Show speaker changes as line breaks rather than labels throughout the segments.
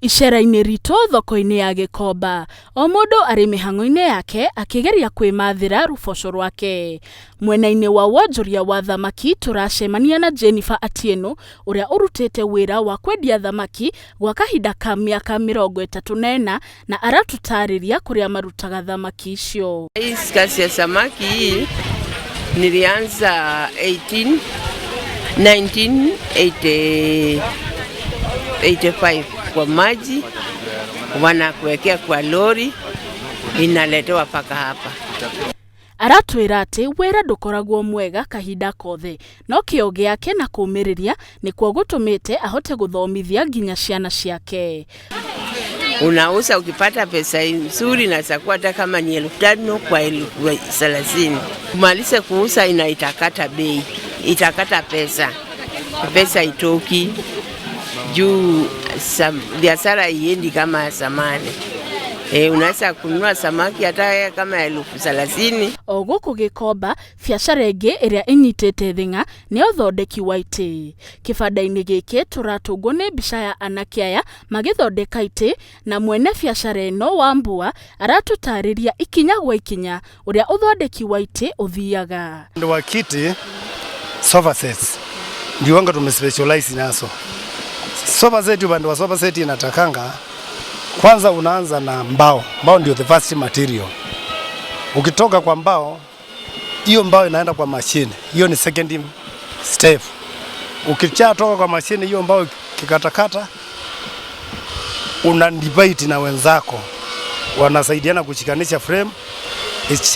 Icera-inĩ ritũ thoko-inĩ ya Gĩkomba, o mũndũ arĩ mĩhang'o-inĩ yake akĩgeria kwĩmathĩra rũboco rwake. Mwena-inĩ wa wonjoria wa thamaki tũracemania na Jennifer Atieno ũrĩa ũrutĩte wĩra wa kwendia thamaki gwa kahinda ka mĩaka 34 na aratũtarĩria kũrĩa marutaga thamaki icio.
Hii kazi ya samaki hii nilianza 18 1985 kwa maji, wanakuwekea kwa lori, inaletewa mpaka hapa.
Aratwĩra atĩ wĩra ndũkoragwo mwega kahinda kothe, no kĩo gĩake na kũmĩrĩria nĩkuo gũtũmĩte ahote gũthomithia nginya ciana ciake.
Unauza ukipata pesa nzuri, naweza kuwa hata kama ni 5,000 kwa 30,000. Umalize kuuza ina itakata bei, itakata pesa, pesa itoki juu biashara iendi kama zamani. Unaweza kununua samaki hata kama 30,000.
O gũkũ Gĩkomba, biacara ĩngĩ ĩrĩa ĩnyitĩte thing'a nĩ ũthondeki wa itĩ. Kĩbanda-inĩ gĩkĩ tũratũngwo nĩ mbica ya anake aya magĩthondeka itĩ na mwene biacara ĩno Wambua aratũtarĩria ikinya gwa ikinya ũrĩa ũthondeki wa itĩ ũthiaga.
Upande wa kiti, sofa sets ndio wanga tumespecialize nazo. Sofa set, upande wa sofa set inatakanga kwanza unaanza na mbao. Mbao ndio the first material. Ukitoka kwa mbao, hiyo mbao inaenda kwa mashine. Hiyo ni second step. Ukishatoka kwa mashine, hiyo mbao kikatakata, una divide na wenzako, wanasaidiana kushikanisha frame.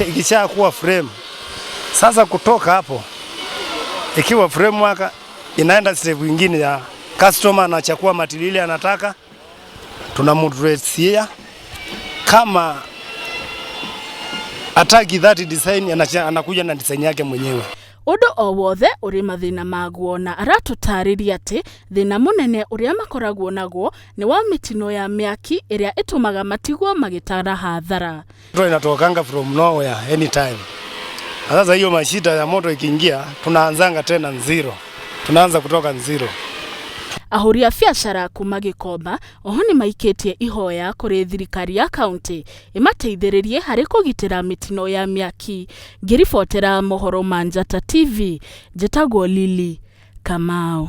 Ikisha kuwa frame sasa, kutoka hapo ikiwa framework inaenda step nyingine ya customer anachukua material anataka, tunamdressia. Kama ataki that design, anakuja na design yake mwenyewe.
Ũndũ o wothe ũrĩ mathĩna maguo na aratũtarĩria atĩ thĩna mũnene ũrĩa makoragwo naguo nĩ wa mĩtino ya mĩaki ĩrĩa ĩtũmaga matigwo magĩtara hathara.
Moto inatokanga from nowhere anytime. Na sasa hiyo mashida ya moto ikiingia, tunaanzanga tena zero, tunaanza kutoka zero.
Ahũri a biacara kuma Gĩkomba oho nĩ maikĩtie ihoya kũrĩ thirikari ya kaunti ĩmateithĩrĩrie harĩ kũgitĩra mĩtino ya mĩaki. Ngĩribotera mohoro ma Njata TV, njĩtagwo Lily Kamau.